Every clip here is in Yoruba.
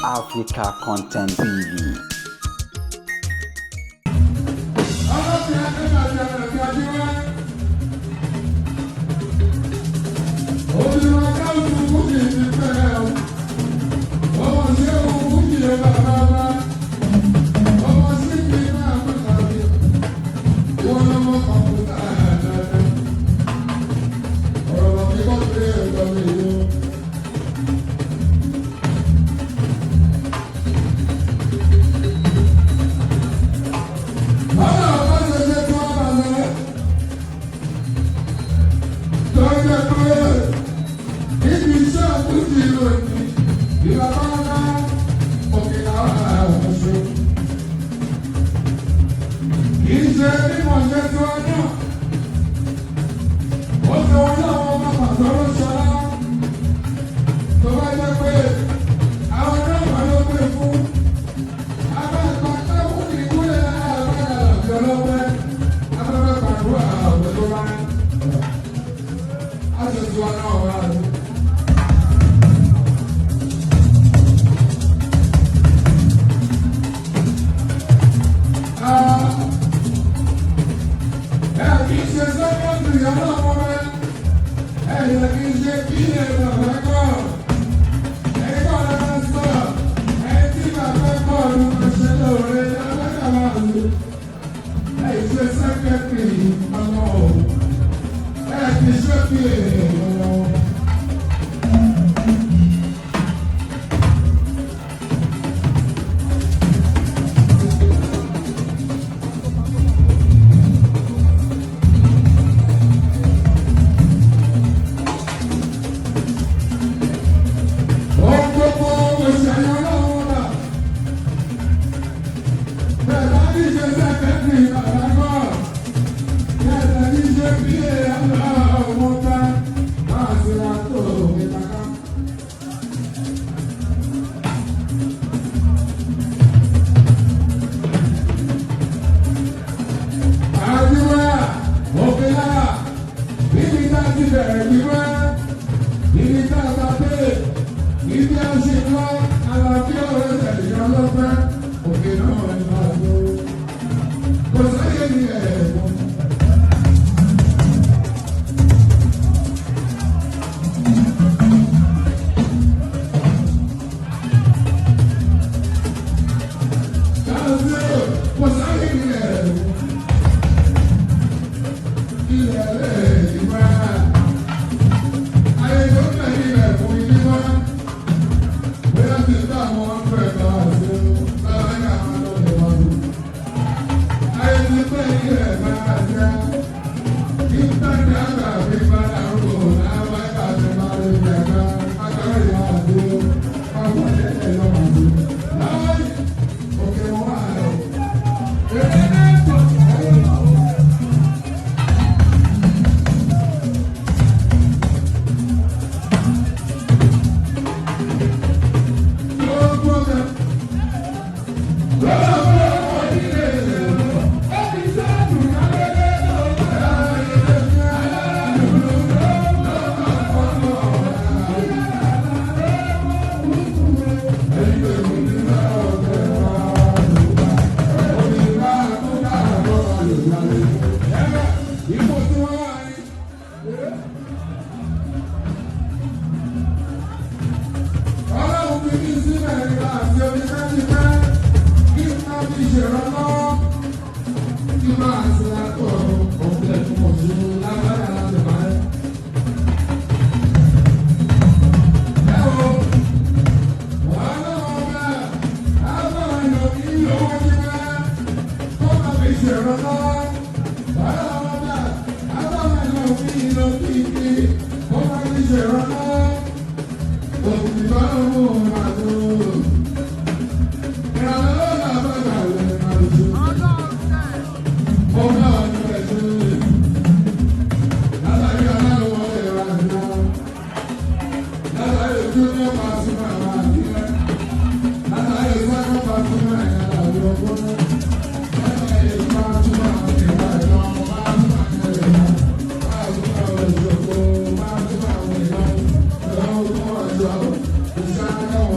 Africa Content TV.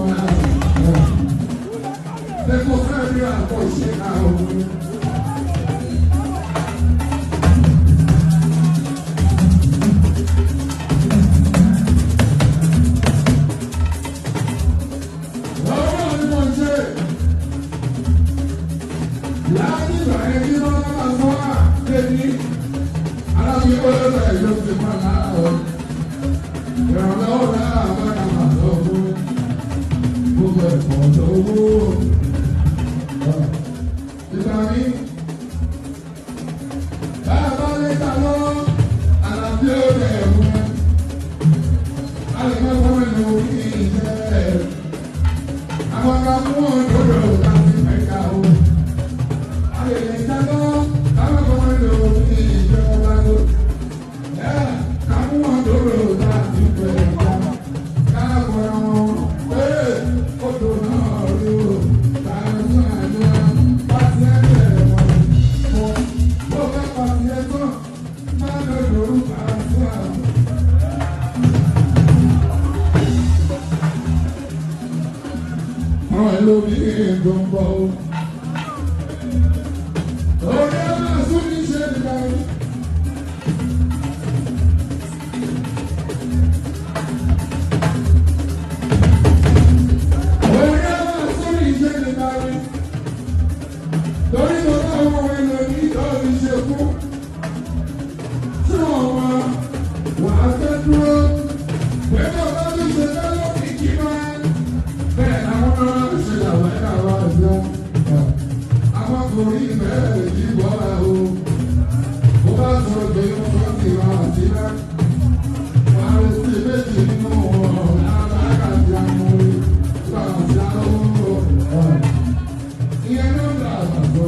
Thank you. Àpò ṣe àwọn. Ọwọ́ ni mo ṣe. Láti ìgbà yẹn kí wọ́n bá sọ wá débi. Alábi olóòtú ìlú ti máa ń lọ. Ìrànlọ́wọ́ náà bá kà máa lọ fún. Gbogbo ẹ̀kọ́ lówó. Ìgbà mi. Bàbá lè ta lọ, àlàbí ó rẹ̀ mú. A lè má fọwọ́ ìlú kí ìjẹ́. Àwọn kan mú òdòdó láti mẹ́ta o. A lè lè ta lọ, káwọn kan lò ní ìjọba lọ. Ẹ ká mú òdòdó láti mẹ́ta. Káàbọ̀ wọn pé odò náà rí o. Tàbí àjọ pàṣẹ ẹgbẹ́ wọn. Mo fẹ́ pàṣẹ tán, má lọ lórúkọ àṣà. Àwọn ẹlòmíì tó ń bọ̀ o. Orí ọ̀nà sún ní ṣe nígbà yìí. Orí ọ̀nà sún ní ṣe nígbà yìí. Torí mo bá àwọn ẹlòmíì tó fi ṣe kú. Tí wọ́n wá, wàá fẹ́ dúró. Pẹ̀lú ọba tó ṣe lọ́wọ́ kìkì máa. Bẹ́ẹ̀ làwọn náà ṣe làwọn ẹ̀ka wa ṣe. Àwọn kò rí ìbẹ̀rẹ̀ yìí bọ́lá o. Mo bá sọ pé mo sọ ti wá sí náà. Wà á retí méjì nínú wọn lábàkàtì àmúrí. Wà á sí àlọ́wọ́. Ìyẹn ló ń dà àgbàdo.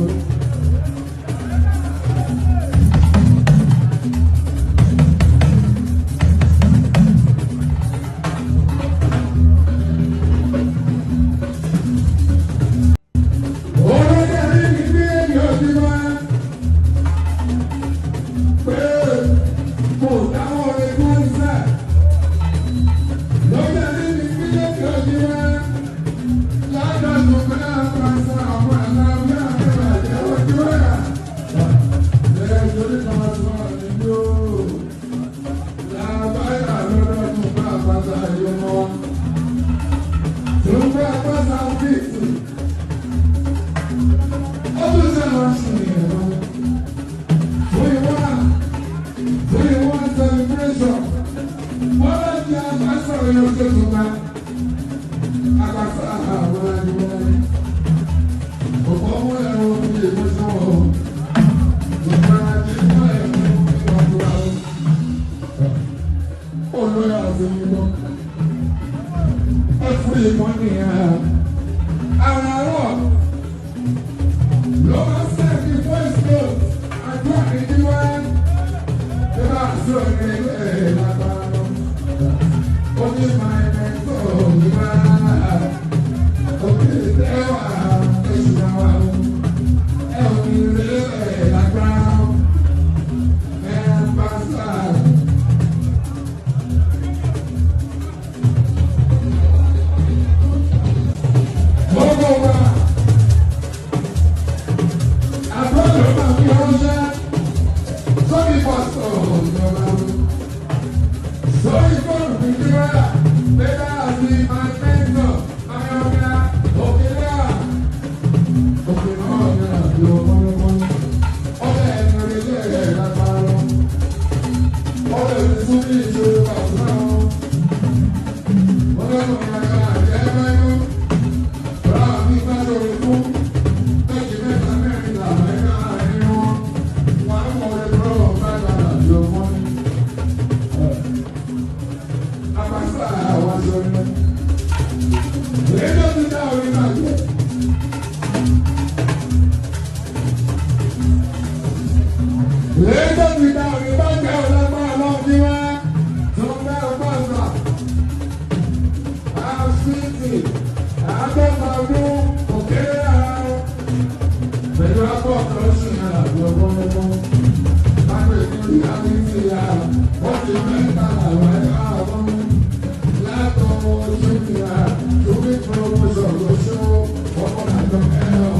Olórí ẹni ní bí èmi ò ti máa pé kò dáwọ́ rẹ̀ kó ń sẹ̀. Lórí ẹni ní bí èmi ò ti máa ládàá pé àpàṣẹ àwọn àlàáfíà àti ojú ẹ̀yà. Lẹ́yìn torí kan sọ ìlú làbáyà lọ́dọọdún bá àpàṣẹ àyọmọ́ wa. Tùǹbà àpàṣẹ àfíìsì. Ọdún sẹ́wọ̀n sí ẹ̀rọ. 21, 21 celebration. Wọ́n bá di àbáṣọ yóò tó tún bá. Àbáṣọ àwọn ẹni. Ọ̀pọ̀ ọmọ ẹ̀rọ fi èkó sọ̀rọ̀. Ìgbà tí wọ́n ẹ̀ fún ìwà tó wà. Olóyè àti ìbọn. Ẹ fún ìbọn nìyẹn. Ara rọ̀ ló máa ń sẹ́ẹ̀kì voice note àdúrà ìdíwá tó bá sọ ní ẹ̀ lágbára lọ. Ó ní máa ẹ̀ tó ìwá òkè tẹ́wà oṣù náà wà ó. Ẹ ò ní lé ẹ̀ lágbára lọ. Ẹ bá sáà. Gbogbo wa. Àbúrò máa fi ránṣẹ́ sórí pọ̀sọ̀ ìjọba. Sórí fóònù Nàìjíríà, bẹ́ẹ̀ àti máa mẹ́tọ̀, Amẹ́ríkà, òkèlè à. Òkè náà ní àbí ọmọlọ́mọ. Ọbẹ̀ ẹni orí ilé ẹ̀ lágbára lọ. Ọbẹ̀ mi tún ní ìṣòro pàṣẹ náà. Ọlọ́run àgbà jẹ́ mẹ́nu. Rà mí bá lórí fún. Méjì mẹ́ta mẹ́rin làwọn ẹ̀ka àárín wọn. Wọ́n á mọ̀ ọ́ lọ́wọ́ bá lára àjọ wọn ní. Àpàṣà àwọn aṣọ ni. Rédíò ti dá orí náà jẹ. Rédíò ti dá orí bá jẹ́ ọlọ́gbọ́n ọlọ́run bí wá. Tó ń bẹ́ ọgbọ́n ọ̀sà. Àṣìṣì àádọ́ta ọdún òkèèrè ara wọn. Pẹ̀lú abọ́ kan sí àlàbí ọgbọ́n ọgbọ́n. Báwo ni ìyá mi ti yà? Wọ́n ti mẹ́ta làwọn ẹ̀ka àwọn. Látọwọ́ Júnior, Júmi promotion ló ṣó, ọkọ̀ àjọ ẹ̀rọ.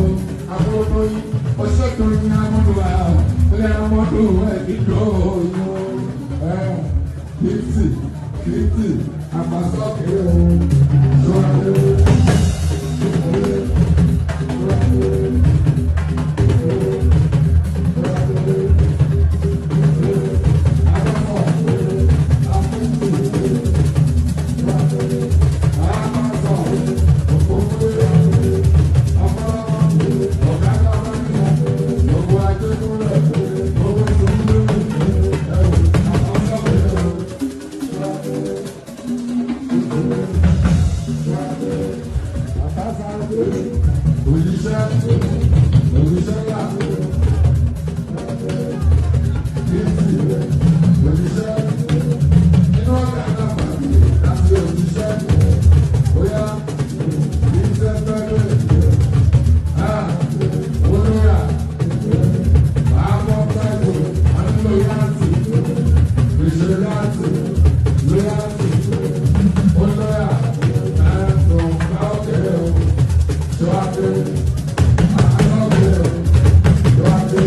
Òṣìṣẹ́ òṣìṣẹ́ là títì òṣìṣẹ́ inú ọ̀gá náà pàdé láti òṣìṣẹ́ bóyá ìṣẹ́ pẹ́lú olóra àmọ́ pẹ́lú àlóyàtì ìṣẹ̀láàtì lóyàtì olóra ẹ̀ẹ́dùn káwọ́kẹ́rẹ́ o ṣọ́wájú àkọ́kẹ́rẹ́ o ṣọ́wájú.